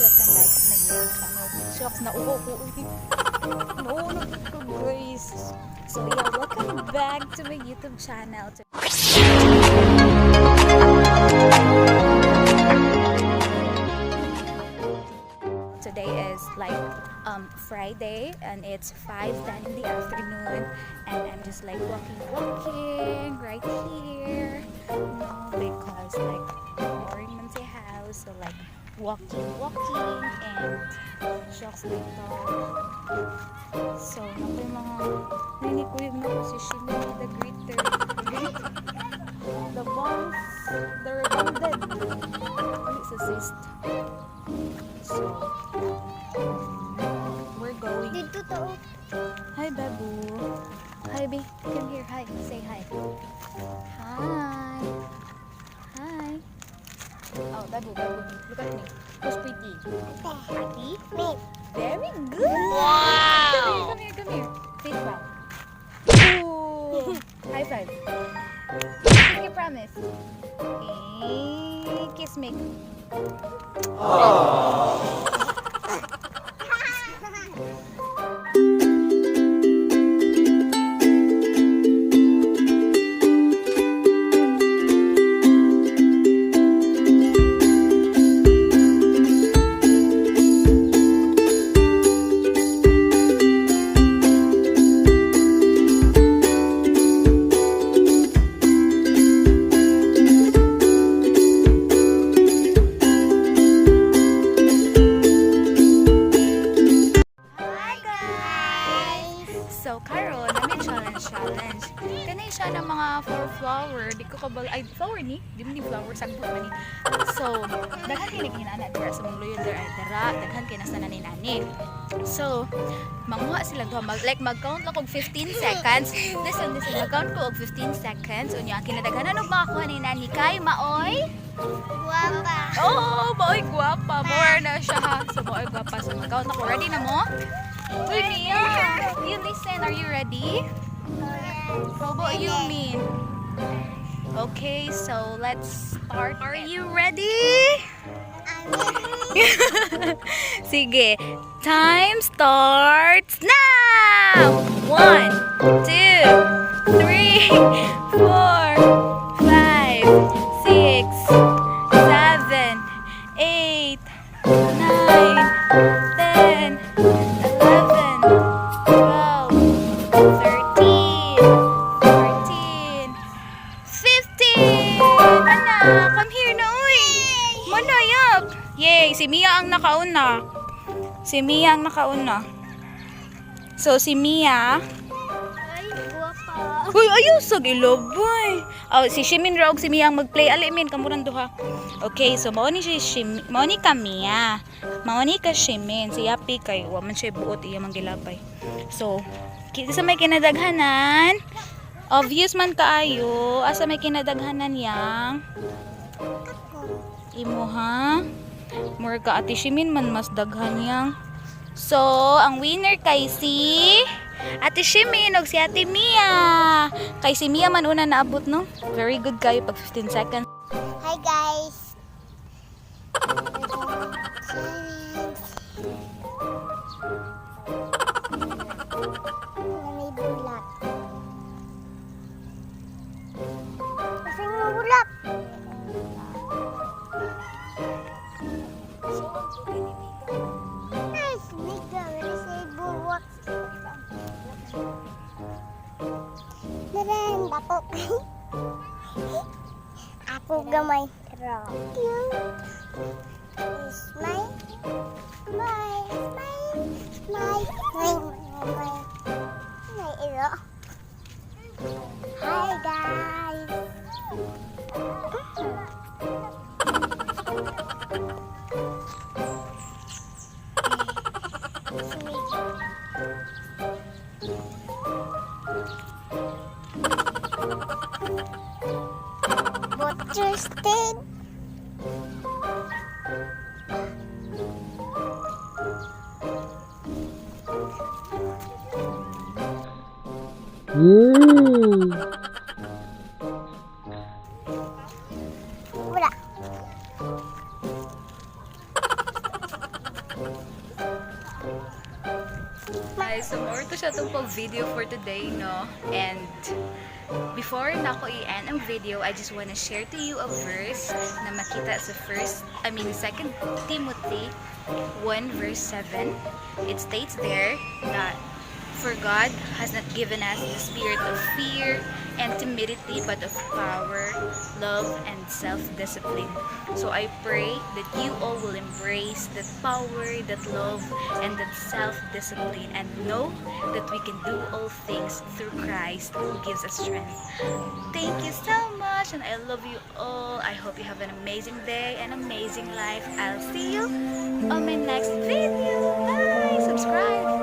Welcome back to my YouTube channel. Shucks, nauho ko. No, no, ko, guys. So yeah, welcome back to my YouTube channel. Today is like Friday and it's 5:10 in the afternoon and I'm just like walking, walking right here. No, because like boring man sa house. So like walking, walking and shucks dito. So, naku yung mga nanikuyog na ko si Shimmy the Greeter. The bones, the redundant. Ano sa cyst? So, we're going. Dito to. Hi, Babu. Hi, B. Come here. Hi. Say hi. Hi. Hi. Oh, Babu, Babu. Look at me. Who's pretty? Ati? Me. Very good. Wow. Come here, come here, come here. Face bow. Ooh. High five. Make a promise. Eh, kiss me. Hi guys! So karon na may challenge challenge. Kanay siya ng mga for flower, di ko kabal ay flower ni, di mo ni flower sagbot man ni. So daghan kay naghinana dira sa mong luyo dira ay dira, daghan kay nasa nani nani. So manguha sila duha mag like mag-count lang og 15 seconds. Listen, listen, mag-count ko og 15 seconds unya ang kinadaghanan og makakuha ni nani kay maoy. Guwapa. Oh, maoy gwapa. More na siya ha. So maoy gwapa. So mag-count ako. Ready na mo? Uy, Mia! You listen. Are you ready? Yes. How about you, Min? Okay, so let's start. Are you ready? I'm ready. Sige. Time starts now! 1, 2, 3, 4, 5, 6, 7, 8, 9, 10, 11, 12, 13, 14, 15! Anak, come here na, uy! Manayap! Yay! Si Mia ang nakauna. Si Mia ang nakauna. So, si Mia. Ay, guwapa. Uy, ayaw sa gilabay. Oh, si Shimin raw ug si Mia ang mag-play. Ali, min, kamuran duha. Okay, so mao ni si Shim, mao ni ka Mia. Mao ni ka Shimin. Si Yapi kay wa man siya buot iya man gilabay. So, kita sa may kinadaghanan, obvious man kaayo, asa may kinadaghanan yang Ako. imo ha? More ka Ate Shimin man mas daghan yang. So, ang winner kay si Ate Shimin og si Ate Mia. Kay si Mia man una naabot no. Very good kayo pag 15 seconds. Hi guys. Challenge. Na may bulak. Kasi may bulak. Nice, nigga. Wala sa bulak. Naran, dako. Ako gamay. Pero cute. Is my my my my my my my ilo. Hi guys. Sweet. Butter steak. Wala. Guys, so mao to siya atong pag-video for today, no? And before nako i-end ang video, I just wanna share to you a verse na makita sa first, I mean, 2 Timothy 1 verse 7. It states there that "For God has not given us the spirit of fear and timidity, but of power, love, and self-discipline." So I pray that you all will embrace that power, that love, and that self-discipline, and know that we can do all things through Christ who gives us strength. Thank you so much, and I love you all. I hope you have an amazing day and amazing life. I'll see you on my next video. Bye! Subscribe!